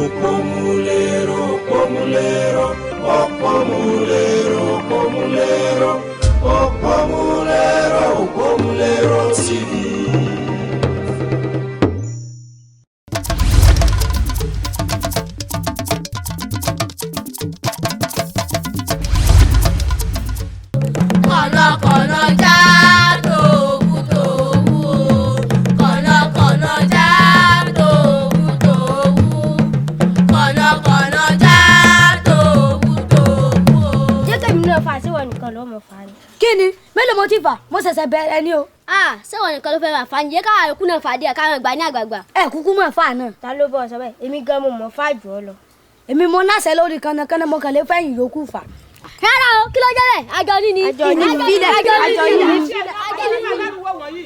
Òpómúléró, òpómúléró, òpómúléró, òpómúléró, òpómúléró, Òpómúléró TV. Kọ̀nàkọ̀nà já tòwú tòwú o, kọ̀nàkọ̀nà já tòwú tòwú, kọ̀nàkọ̀nà já tòwú tòwú o. Jẹ́ kẹ́mi náà fà, síwọ̀ nìkan ló mọ̀ fà ni. Kí ni? Mélòó mo ti fà? Mo ṣẹ̀ṣẹ̀ bẹ̀rẹ̀ ni o. Ah, ṣé wọn nìkan ló fẹ́ máa fà ní? Jẹ́ káwa yòókù náà fà díẹ̀, káwọn ìgbà ní àgbààgbà. Ẹ kúkú mọ̀ fà náà. Ta ló bọ̀ sọ bẹ́ẹ̀? Èmi gan mo mọ̀ fà jù ọ lọ. Èmi mo náṣẹ lórí kànnàkànnà, mo kàn lè fẹ́yìn yòókù fà. Rárá o, kí ló jẹ́ bẹ́ẹ̀? Àjọ ní ni. Àjọ ní ni. Àjọ ní Àjọ ni. ní ni. Àjọ ní ni. Alárùwọ̀ wọ̀nyí.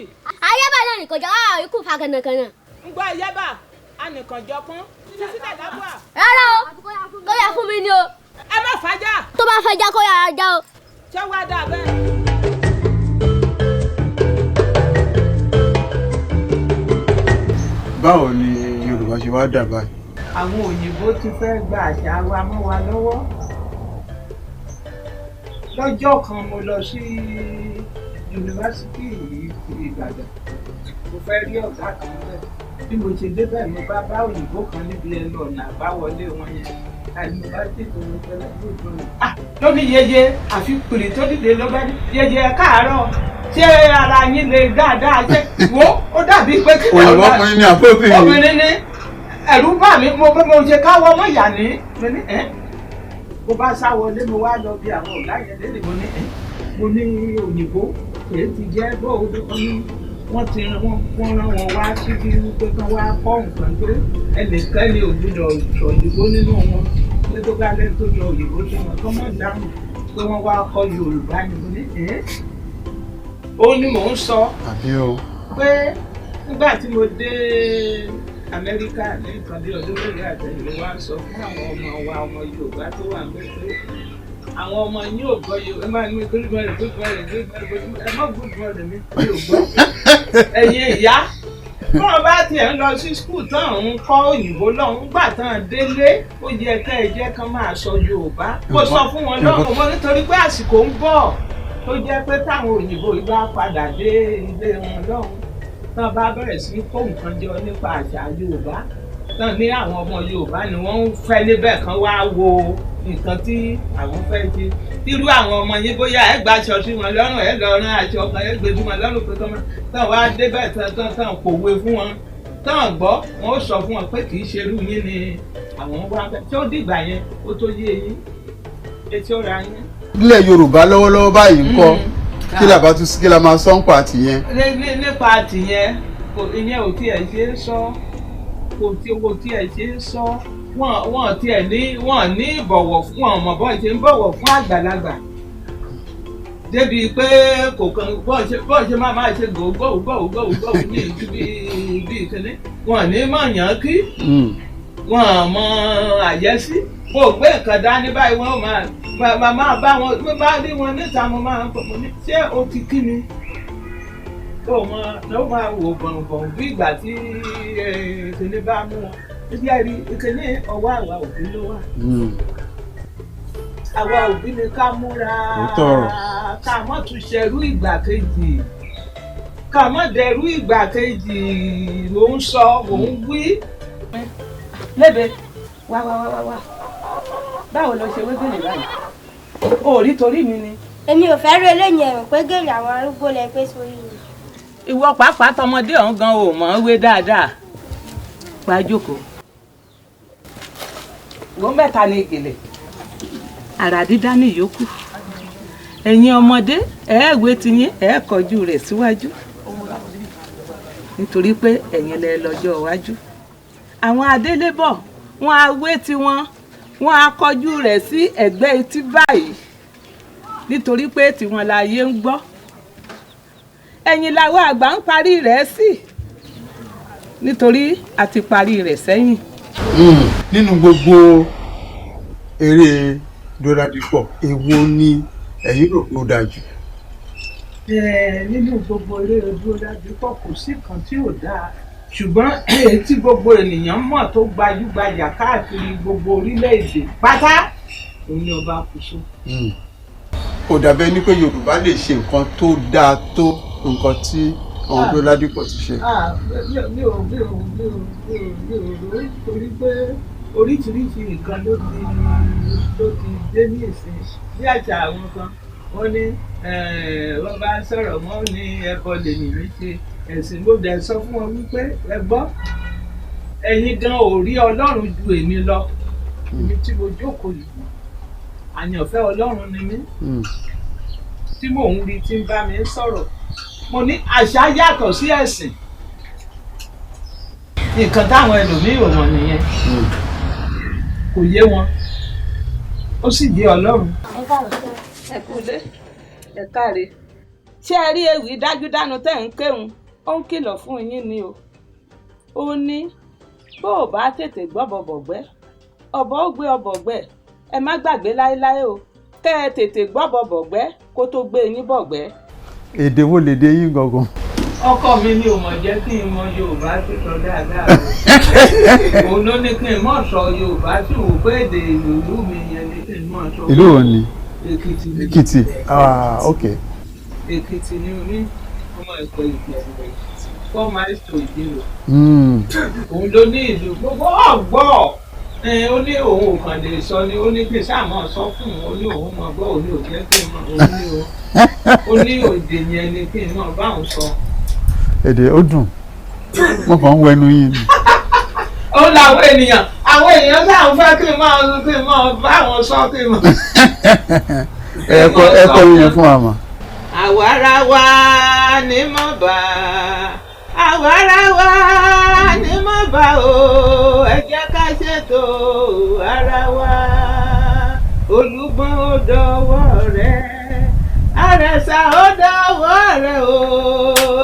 Ayébà náà nìkan jọ káwa yòókù fà kànnàkànnà. Ń gbọ́ ayébà anìkànjọpọ́n títí dàdábà. Rárá o, kó yà fún mi ni o. Ẹ má fàájà. Tó bá fẹ́ já, kó yàrá já o. Ṣé wàá dà bẹ́ẹ̀? Báwo ni Yorùbá ṣe wá dà báyìí? Àwọn òyìnbó ti fẹ́ gba àṣà wa mọ́ wa lọ́wọ́. Lọ́jọ́ kan, mo lọ sí yunifásitì Ìbàdàn, mo fẹ́ rí ọ̀gá kan bẹ́ẹ̀. Bí mo ṣe débẹ̀, mo bá bá òyìnbó kan níbi ẹnu ọ̀nà àbáwọlé wọn yẹn. Àní mo bá dé tó tẹ́lẹ̀ good morning. Ah, lóní yeye, àfi pèrè tó dìde ló bá ní, "Yeye, ẹ káàárọ̀, ṣé ara yín lè dáadáa?" Ṣé wo ó dàbí pé kí Òyìnbó ọkùnrin ni àbóbìnrin? Obìnrin ni. Ẹ̀rù bà mí, mo bí mo ṣe káwọ́ mọ́ ìyá ní. Mo ní ẹ́, mo bá sá wọlé, mo wá lọ bí àwọn ọ̀gá yẹn lélẹ̀. Mo ní ẹ́, mo ní òyìnbó èyí ti jẹ́ bó o tó ní wọ́n ti rán wọn, wọ́n rán wọn wá síbi wípé kán wá kọ́ nǹkan, pé ẹnìkan ò gbúdọ̀ sọ òyìnbó nínú wọn, pé tó bá lẹ́nu tó sọ òyìnbó sí wọn, kán má dáhùn, pé wọ́n wá kọ́ Yorùbá ni. Mo ní ẹ́, ó ní mò ń sọ Àbí o. pé nígbà tí mo dé Amẹ́ríkà ní nǹkan bí ọdún mẹ́rin àtẹ̀yìn, ló wá sọ fún àwọn ọmọ wa, ọmọ Yorùbá tó wà níbẹ̀, pé àwọn ọmọ yín ò gbọ́ Yorùbá. Ẹ máa ní good morning, good morning, good morning, good morning. Ẹ má good morning mi, mi ò gbọ́. Ẹ̀yin ìyá, bí wọ́n bá tiẹ̀ ń lọ sí school tán, ń kọ́ òyìnbó lọ́hùn, gbà tán délé, ó yẹ ká ẹ jẹ́ kán máa sọ Yorùbá. Mo sọ fún wọn lọ́hùn mo nítorí pé àsìkò ń bọ̀ tó jẹ́ pé táwọn òyìnbó yìí bá padà dé ilé wọn lọ́hùn, tán bá bẹ̀rẹ̀ sí kó nǹkan jọ nípa àṣà Yorùbá, tán ní àwọn ọmọ Yorùbá ni wọ́n ń fẹ́ níbẹ̀, kan wá wo nǹkan tí àwọn fẹ́ ṣe. Irú àwọn ọmọ yín, bóyá ẹ gba aṣọ sí wọn lọ́rùn, ẹ lọ rán aṣọ kan, ẹ gbé sí wọn lọ́rùn pé kán tán wá débẹ̀, tán tán tán pòwe fún wọn, tán gbọ́, wọn ó sọ fún wọn pé kì í ṣerú yín ni àwọn wá bẹ́ẹ̀. Tí ó dìgbà yẹn, ó tó yé yín etí ó ra yín. Nílẹ̀ Yorùbá lọ́wọ́lọ́wọ́ báyìí ńkọ́? Kí la bá tún, kí la máa sọ ń pa tìyẹn? Nípa tìyẹn, kò, ìyẹn ò tiẹ̀ ṣe é sọ, kò tiẹ̀ ṣe é sọ. Wọ́n tiẹ̀ ní, wọ́n ní ìbọ̀wọ̀ fún wọn, mọ̀ bọ́ọ̀ ṣe ń bọ̀wọ̀ fún àgbàlagbà débi pé kò kàn bọ́ọ̀ ṣe máa ṣe gògóò gògóò gògóò ní ìlú bí ìkíní. Wọ́n ní mọ̀yàn kí wọ́n mọ àyẹ́sí kò gbé nǹkan dání báyìí, wọ́n máa bá wọn. Mo bá rí wọn níta, mo máa ń pọ̀, mo ní, "Ṣé o ti kí mi?" Ó mọ ló máa wò bọ̀nbọ̀n bí ìgbà tí kíní bá mú wọn. Ibi àìrí kíní, ọwọ́ àwa òbí ló wà. Àwa òbí ni ká múra. Òótọ́ ọ̀rọ̀. Ká mọ́ tún ṣerú ìgbà kejì, ká mọ́ dẹrú ìgbà kejì. Ló ń sọ, mò ń wí. Lébe, wá wá wá wá wá, báwo ló ṣe wé gèlè báyìí? O ò rí torí mi ni. Èmi ò fẹ́ rí eléyìí, ẹ̀rùn pé gèlè àwọn arúgbó lẹ pé sórí mi. Ìwọ pàápàá, tọmọdé ọ̀hún gan ò mọ̀ ọ́n wé dáadáa. Wá jókòó. Wọ́n mẹ́ta ní gèlè àrà dídá ní ìyókù. Ẹ̀yin ọmọdé, ẹ̀ wé tiyín, ẹ̀ kọjú rẹ̀ síwájú, nítorí pé ẹ̀yin lẹ lọ́jọ́ iwájú. Àwọn adélébọ̀, wọn á wé tiwọn, wọn á kọjú rẹ̀ sí ẹ̀gbẹ́ etí báyìí, nítorí pé tiwọn láyé ń gbọ́. Ẹ̀yin làwọn àgbà ń parí rẹ̀ sí, nítorí a ti parí rẹ̀ sẹ́yìn. Nínú gbogbo eré Dọ́ládipọ̀, èwo ni ẹ̀yin rò pé ó dáa jù? Nínú gbogbo eré Odúọládípọ̀ kò sí kan tí ò dáa, ṣùgbọ́n èyí tí gbogbo ènìyàn mọ̀ tó gbajúgbajà káàkiri gbogbo orílẹ̀-èdè pátá òun ni Ọba Kòso. Kò dàbẹ́ ní pé Yorùbá lè ṣe nǹkan tó dáa tó nǹkan tí àwọn Odúọládípọ̀ ti ṣe. Mi ò mi ò mi ò mi ò mi ò rò ó, torí pé oríṣiríṣi nǹkan ló ti dé ní ìsìn. Bí àṣà àwọn kan, wọ́n ní wọ́n bá ń sọ̀rọ̀, wọ́n ní ẹbọ lèmi mi ṣe ẹ̀sìn. Mo dẹ̀ sọ fún wọn wípé ẹ gbọ́, ẹ̀yin gan ò rí Ọlọ́run ju èmi lọ. Èmi tí mo jókòó yìí, àyànfẹ́ Ọlọ́run ni mí tí mò ń rí tí ń bá mi sọ̀rọ̀. Mo ní àṣà yàtọ̀ sí ẹ̀sìn. Nǹkan táwọn ẹlòmíì ò mọ̀ nìyẹn, kò yé wọn, ó sì yé Ọlọ́run. Ẹ káàbọ̀. Ẹ kúlé, ẹ káre. Ṣé ẹ rí ewì dájúdánu tẹ́ ń kéhun? Ó ń kìlọ̀ fún yín ni o. Ó ní bó o bá tètè gbọ́bọ̀ bọ̀gbẹ́, ọ̀bọ ó gbé ọbọ̀ gbẹ́. Ẹ má gbàgbé láéláé o, kẹ́ ẹ tètè gbọ́bọ̀ bọ̀gbẹ́ kó tó gbé yín bọ̀gbẹ́. Èdè wo lèdè yín gangan? Ọkọ mi ni ò mọ̀ jẹ́ kí n mọ Yorùbá sísọ dáadáa o. Òun ló ní kí n mọ̀ sọ Yorùbá, sí wò pé èdè ìlú mi yẹn ni kí n mọ̀ sọ. Ìlú wo ni? Èkìtì ni. Èkìtì, ah, ok. Èkìtì ni mí, ọmọ ẹ̀kọ́ Ìjẹ̀bú, 4 miles to Ìdírò. Òun ló ní ìlú gbogbo ọ̀gbọ́. Ó ní òun ò kàn lè sọ ni, ó ní kí n sáà máa sọ fún òun. Ó ní òun mọ̀ gbọ́, òun ní ò jẹ́ kí n mọ̀. Òun ní o, ó ní òde yẹn ni kí n mọ̀ bá òun sọ. Èdè ó dùn, mo kàn ń wẹnu yín ni. Ó làwọn ènìyàn, àwọn èèyàn sáà ń fẹ́ kí n máa bá wọn sọ, kí n máa. Ẹ kọ yín fún wa mà. Àwarawa ni mo bá, àwarawa ni mo bá o, ẹ jẹ́ ká ṣètò ara wa. Olúgbọ́n, ó dọwọ́ rẹ. Àrẹ̀sà, ó dọwọ́ rẹ o.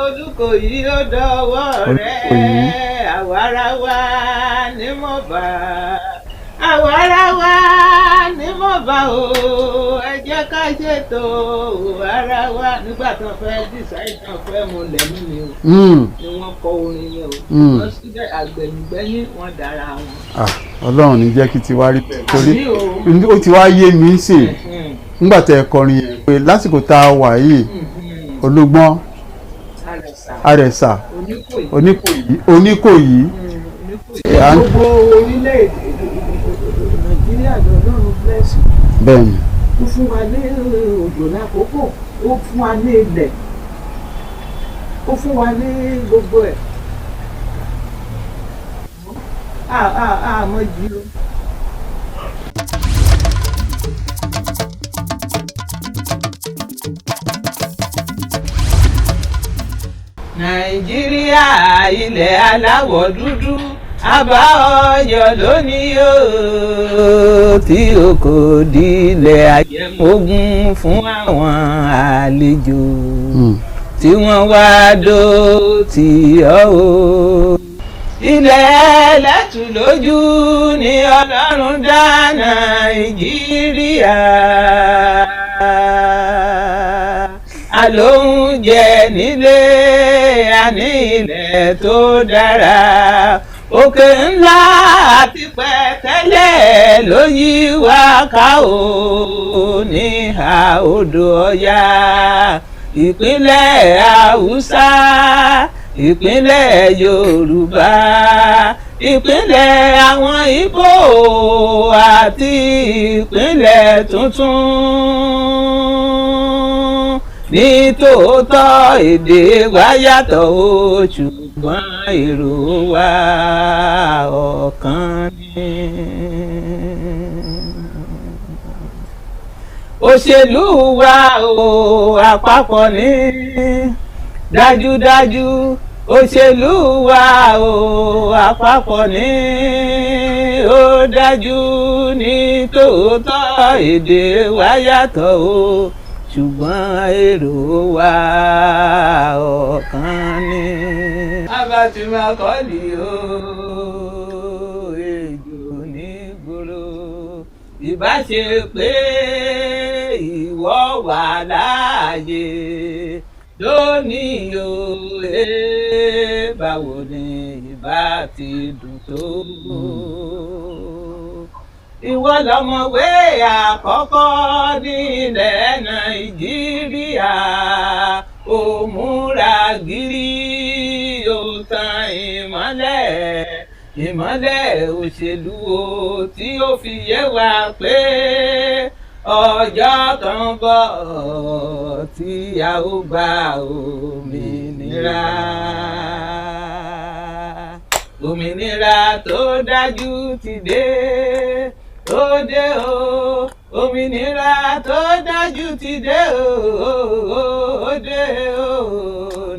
Olúkòyí, ó dọwọ́ rẹ. Olúkòyí. Àwarawa ni mo bá, àwarawa ni mo bá o, ẹ jẹ́ ká ṣètò ara wa. Nígbà tó fẹ́ decide tán fẹ́ mu lẹ́mí ni o ni wọ́n kọ orin yẹn o. Wọ́n síbẹ̀ àgbẹ̀yìngbẹ́yìn wọ́n dára wọn. Ah, Ọlọ́run ní jẹ́ kí tiwa rí bẹ́ẹ̀, torí Àmín o. ó ti wá yé mi sí nígbà tẹ́ ẹ kọrin yẹn pé lásìkò tá a wà yìí, Olúgbọ́n, Àrẹ̀sà, Àrẹ̀sà, Oníkòyí. Oníkòyí, Oníkòyí. Oníkòyí. À ń- Gbogbo orílẹ̀-èdè Nàìjíríà lọ́lọ́run bless. Bẹ́ẹ̀ni. Ó fún wa ní òjò lákòókò, ó fún wa ní ilẹ̀, ó fún wa ní gbogbo ẹ̀. A mọ jí o. Nàìjíríà, ilẹ̀ aláwọ̀ dúdú, àbá ọyọ̀ lónìí o, tí o kò di ilẹ̀ ajẹmógún fún àwọn àlejò tí wọ́n wá dó tì ọ́ o. Ilẹ̀ ẹlẹ́tù lójú ni Ọlọ́run dá Nàìjíríà. Àlóúnjẹ nílé, àní ilẹ̀ tó dára. Òkè ńlá àti pẹ̀tẹ́lẹ̀ ló yí wa ká o níhà odò Ọya. Ìpínlẹ̀ Haúsá, ìpínlẹ̀ Yorùbá, ìpínlẹ̀ àwọn Ìgbò àti ìpínlẹ̀ tuntun. Ní tòótọ́ èdè wa yàtọ̀ o, ṣùgbọ́n èrò wa ọ̀kan ni. Òṣèlú wa o, àpapọ̀ ní dájúdájú. Òṣèlú wa o, àpapọ̀ ní ó dájú. Ní tòótọ́ èdè wa yàtọ̀ o, ṣùgbọ́n èrò wa ọ̀kan ni. Abatimakọ́lì o, ejò nígboro, ìbá ṣe pé ìwọ wà láàyè. Lónìí o, báwo ni ìbá ti dùn tó. Ìwọ lọmọwé àkọ́kọ́ nílẹ̀ Nàìjíríà, ó múra gírí, ó tan ìmọ́lẹ̀ ìmọ́lẹ̀ òṣèlú o, tí ó fi yé wa pé ọjọ́ kan bọ̀ tí a ó gba òmìnira. Òmìnira tó dájú ti dé, ó dé o. Òmìnira tó dájú ti dé o, ó dé o.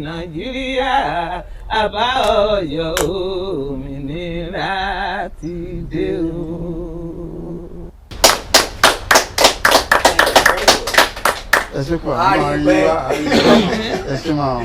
Nàìjíríà, àbá ọyọ, òmìnira ti dé o. Ẹ ṣe pọ̀, àwọn ayé wa, ẹ ṣe máa.